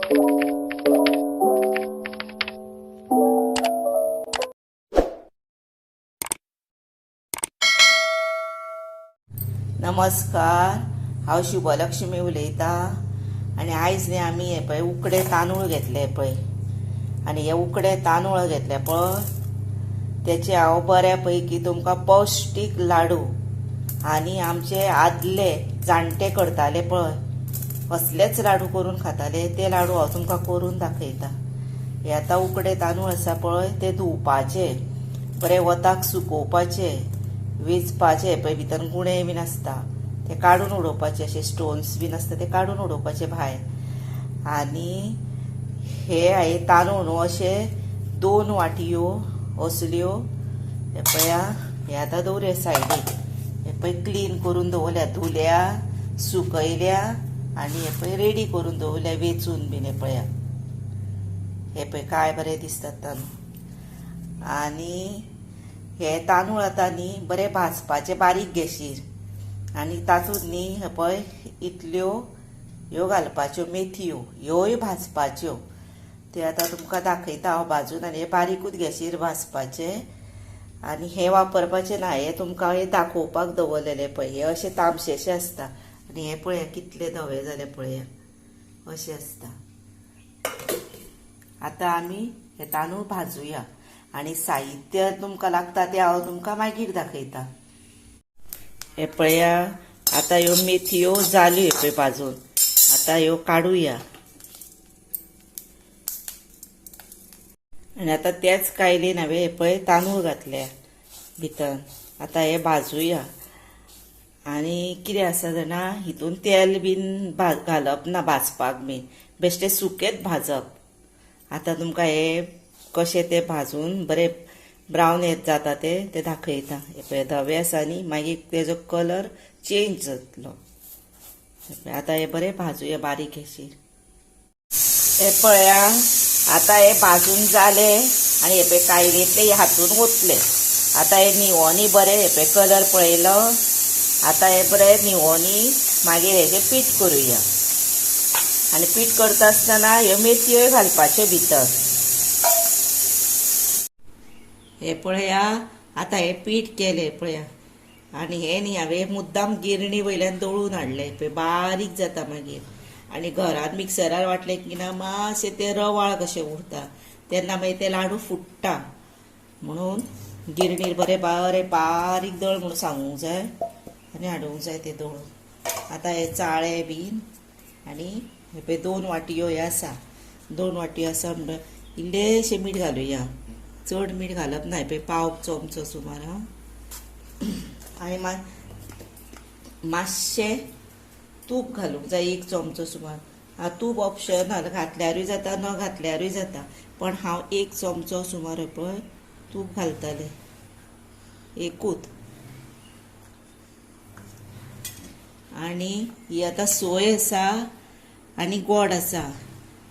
नमस्कार, हांव शुभलक्ष्मी उलयतां. आनी आयज न्ही आमी हे पळय उकडे तांदूळ घेतले पळय, आनी हे उकडे तांदूळ घेतले पळय तेचे हांव बऱ्या पैकी तुमकां पौश्टीक लाडू आनी आमचे आदले जाणटे करताले पळय असलेच लाडू करून खाताले ते लाडू हांव तुमकां करून दाखयता. हे आतां उकडे तांदूळ आसा पळय ते धुवपाचे, बरे वताक सुकोवपाचे, वेचपाचे पळय भितर गुणे बीन आसता ते काडून उडोवपाचे, अशे स्टोन्स बीन आसता ते काडून उडोवपाचे भायर. आनी हे हांवें तांदूळ न्हू अशे 2 वाटयो असल्यो हे पळया, हे आतां दवरया सायडीक. हे पळय क्लीन करून दवरल्या, धुल्या, सुकयल्या आनी हे पळय रेडी करून दवरल्या वेचून बीन. हे पळया, हे पळय काय बरे दिसतात तांदूळ. आनी हे तांदूळ आतां न्ही बरे भाजपाचे बारीक गॅशीर, आनी तातूंत न्ही हे पळय इतल्यो ह्यो घालपाच्यो मेथयो, ह्योय भाजपाच्यो. ते आतां तुमकां दाखयता हांव भाजून. आनी हे बारीकूच गॅशीर भाजपाचे आनी हे वापरपाचे ना, हे तुमकां हे दाखोवपाक दवरलेले पळय. हे अशे तामशेशे आसता आनी हे पळया कितले धवे जाले पळया, अशे आसता. आतां आमी हे तांदूळ भाजुया आनी साहित्य तुमकां लागता तें हांव तुमकां मागीर दाखयता. हे पळया आतां ह्यो मेथयो जाल्यो हे पळय भाजून, आतां ह्यो काडुया. आनी आतां त्याच कायलीन हांवें हे पळय तांदूळ घातल्या भितर, आतां हे भाजुया. आनी कितें आसा जाणा, हितून तेल बीन घालप ना भाजपाक बीन, बेश्टें सुकेंच भाजप. आतां तुमकां हे कशें ते भाजून बरे ब्रावन येत जाता ते दाखयता. हे पळय धवे आसा न्ही, मागीर तेजो कलर चेंज जातलो. आतां हे बरे भाजुया बारीक गॅशीर. हे पळया आतां हे भाजून जाले आनी हे पळय कायलींतले हातून ओतले. आतां हे निवोनी बरे हे पळय कलर पळयलो. आतां हे बरे निवोनी मागीर हेजें पीठ करुया. आनी पीठ करता आसतना ह्यो मेथयोय घालपाच्यो भितर. हे पळया आतां हे पीठ केलें पळया. आनी हे न्ही हांवें मुद्दाम गिरणी वयल्यान दळून हाडलें पळय, बारीक जाता मागीर. आनी घरांत मिक्सरार वांटलें की ना मातशें तें रवाळ कशें उरता, तेन्ना मागीर ते लाडू फुट्टा. म्हणून गिरणीर बरें बरें बारीक दळ म्हणून सांगूंक जाय आनी हाडूंक जाय तें दळून. आतां हे चाळे बीन आनी हे पळय 2 वाटयो हे आसा, 2 वाटयो आसा म्हणटा इल्लेशें मीठ घालुया, चड मीठ घालप ना, पळय पाव चमचो सुमार. आनी मातशें तूप घालूंक जाय, 1 चमचो सुमार. तूप ऑप्शनल, घातल्यारूय जाता न घातल्यारूय जाता, पण हांव 1 चमचो सुमार पळय तूप घालतलें, एकूच. आनी ही आतां सोय आसा आनी गोड आसा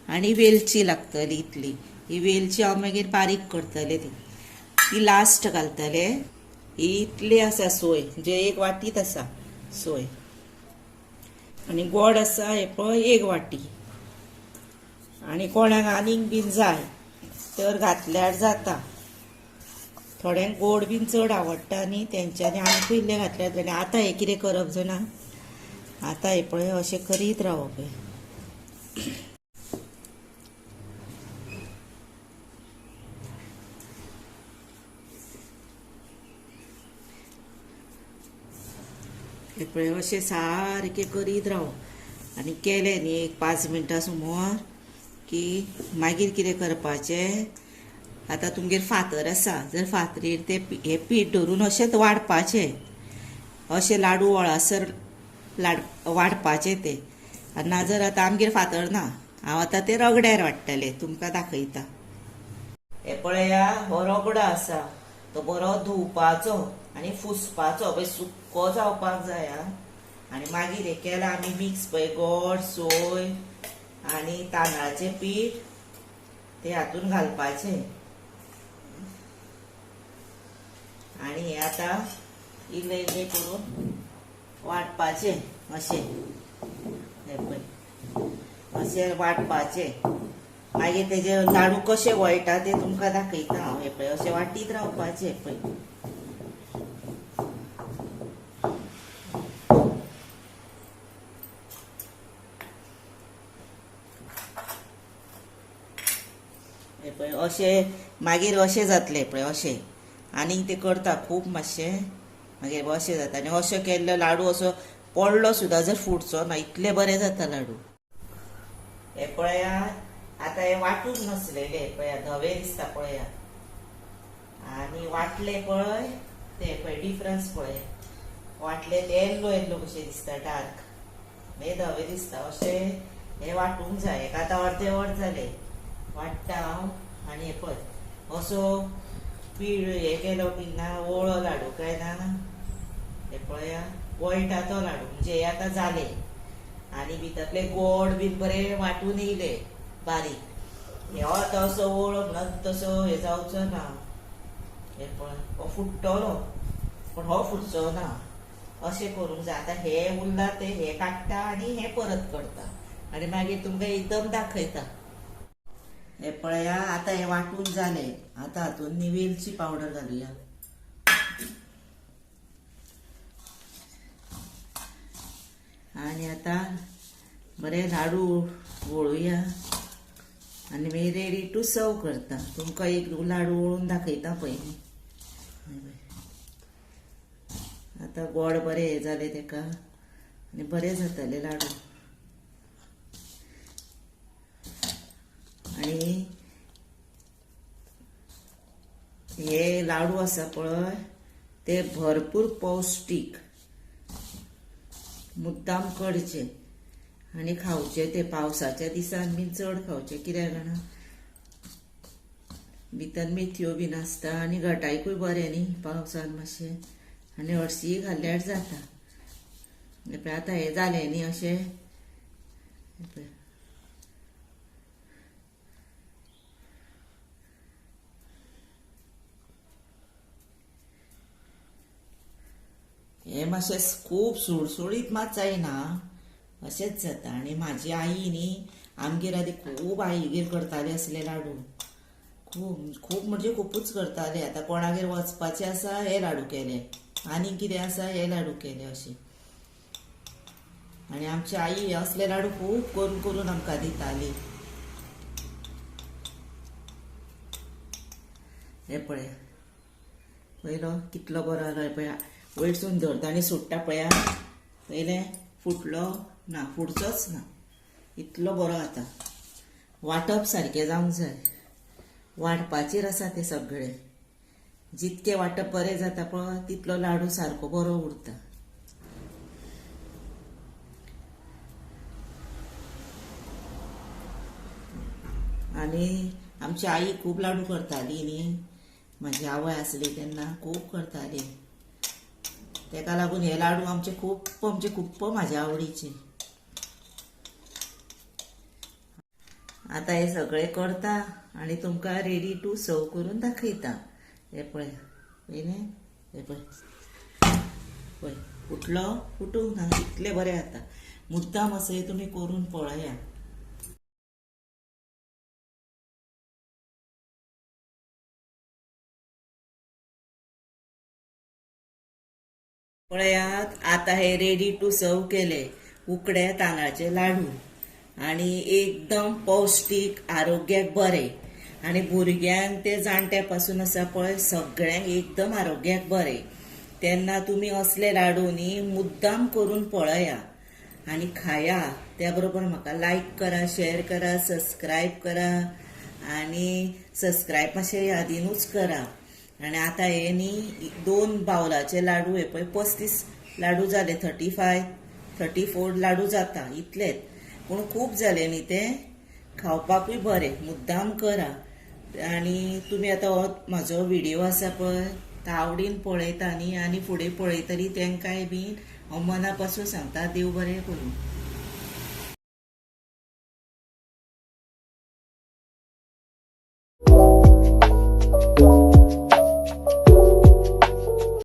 आनी वेलची लागतली इतली. ही वेलची हांव मागीर बारीक करतलें, ती लास्ट घालतलें. ही इतली आसा सोय, म्हणजे 1 वाटीत आसा सोय. आनी गोड आसा हे पळय 1 वाटी. आनी कोणाक आनीक बीन जाय तर घातल्यार जाता, थोड्यांक गोड बीन चड आवडटा न्ही तेंच्यांनी आनीकूय इल्लें घातल्यार जाता. आतां हें कितें करप जाणा, आतां हें पळय अशें करीत रावप. हे पळय अशें सारकें करीत रावप. आनी केलें न्ही एक 5 मिनटां सुमार की मागीर कितें करपाचें, आतां तुमगेर फातर आसा जर फातरीर ते हे पीठ धरून अशेंच वाडपाचें, अशें लाडू वळासर वाडपाचें ते. आनी ना जर आतां आमगेर फातर ना, हांव आतां ते रगड्यार वाडटलें, तुमकां दाखयता. हे पळया हो रगडो आसा तो बरो धुवपाचो आनी फुसपाचो, पळय सुको जावपाक जाय. आनी मागीर हे केलां आमी मिक्स पळय गोड, सोय आनी तांदळाचें पीठ ते हातून घालपाचें. आनी हे आतां इल्लें इल्लें करून वांटपाचें अशें, हे पळय अशें वांटपाचें. मागीर तेजे लाडू कशे वळटा ते तुमकां दाखयता हांव. हे पळय अशें वाटीत रावपाचें पळय. हे पळय अशें मागीर अशें जातलें पळय अशें. आनीक ते करता खूब मातशें, मागीर अशें जाता. आनी अशें केल्लो लाडू असो पडलो सुद्दां जर फुटचो ना, इतले बरे जाता लाडू. हे पळयात आतां हे वांटूंक नसलेले पळया धवे दिसता पळया, आनी वांटले पळय ते पळय डिफरन्स पळया. वांटले ते येल्लो येल्लो कशें दिसता डार्क, हे धवे दिसता. अशें हे वांटूंक जाय. हेका आतां अर्दें वर जालें वांट्टा हांव. आनी हे पळय असो पीळ हे केलो की ना ओळो लाडू काय ना, हे पळया वळटा तो लाडू. म्हणजे हे आतां जाले आनी भितरले गोड बीन बरे वांटून येयले बारीक. हे आतां असो ओळो म्हणून तसो हे जावचो ना. हे पळय हो फुट्टलो पूण हो फुटचो ना. अशें करूंक जाय. आतां हे उरला ते हे काडटा आनी हे परत करता आनी मागीर तुमकां एकदम दाखयता. हे पळया आतां हे वांटून जालें. आतां हातूंत न्ही वेलची पावडर घालुया. आनी आतां बरे लाडू वळुया आनी मागीर रेडी टू सर्व करता. तुमकां एक लाडू वळून दाखयता पयलीं. आतां गोड बरें हें जालें तेका आनी बरें जातले लाडू. आनी हे लाडू आसा पळय ते भरपूर पौश्टीक, मुद्दाम करचे आनी खावचे. ते पावसाच्या दिसान बीन चड खावचे, कित्याक जाणा भितर मेथयो बीन आसता आनी घटायकूय बरें न्ही पावसान मातशें, आनी हळशीय घाल्यार जाता. आतां हें जालें न्ही अशें. हे मातशें खूब सुळसुळीत मात जायना, अशेंच जाता. आनी म्हाजी आई न्ही आमगेर आदी खूब आईगेर करताली असले लाडू, खूब खूब म्हणजे खुबूच करताले. आतां कोणागेर वचपाचें आसा हे लाडू केले, आनी कितें आसा हे लाडू केले अशें. आनी आमची आई असले लाडू खूब करून करून आमकां दिताली. हे पळय पयलो कितलो बरो आलो. पळया वयरसून धरता आनी सोडटा पळया, पयलें फुटलो ना, फुटचोच ना, इतलो बरो. आतां वांटप सारकें जावंक जाय, वांटपाचेर आसा तें सगळें. जितकें वांटप बरें जाता पळय तितलो लाडू सारको बरो उरता. आनी आमची आई खूब लाडू करताली न्ही, म्हाजी आवय आसली तेन्ना खूब करताली. तेका लागून हे लाडू आमचे खूब आमचे खूब म्हाज्या आवडीचे. आतां हे सगळे करता आनी तुमकां रेडी टू सर्व करून दाखयता. हे पळय पयलें हे पळय पळय फुटलो, फुटूंक ना, इतले बरें जाता. मुद्दाम अशें तुमी करून पळया. पळयात आतां हे रेडी टू सर्व केले उकड्या तांदळाचे लाडू, आनी एकदम पौश्टीक, आरोग्याक बरे, आनी भुरग्यांक ते जाणट्या पासून आसा पळय सगळ्यांक एकदम आरोग्याक बरे. तेन्ना तुमी असले लाडू न्ही मुद्दाम करून पळया आनी खाया. त्या बरोबर म्हाका लायक करा, शेअर करा, सबस्क्रायब करा, आनी सबस्क्रायब मातशें यादीनूच करा. आनी आतां हे न्ही 2 बावलाचे लाडू हे पळय 35 लाडू जाले, 35 34 लाडू जाता इतलेच, पूण खूब जाले न्ही ते, खावपाकूय बरें. मुद्दाम करा. आनी तुमी आतां हो म्हाजो व्हिडियो आसा पळय तो आवडीन पळयता न्ही, आनी फुडें पळयतली तेंकांय बीन हांव मना पासून सांगता, देव बरें करूं.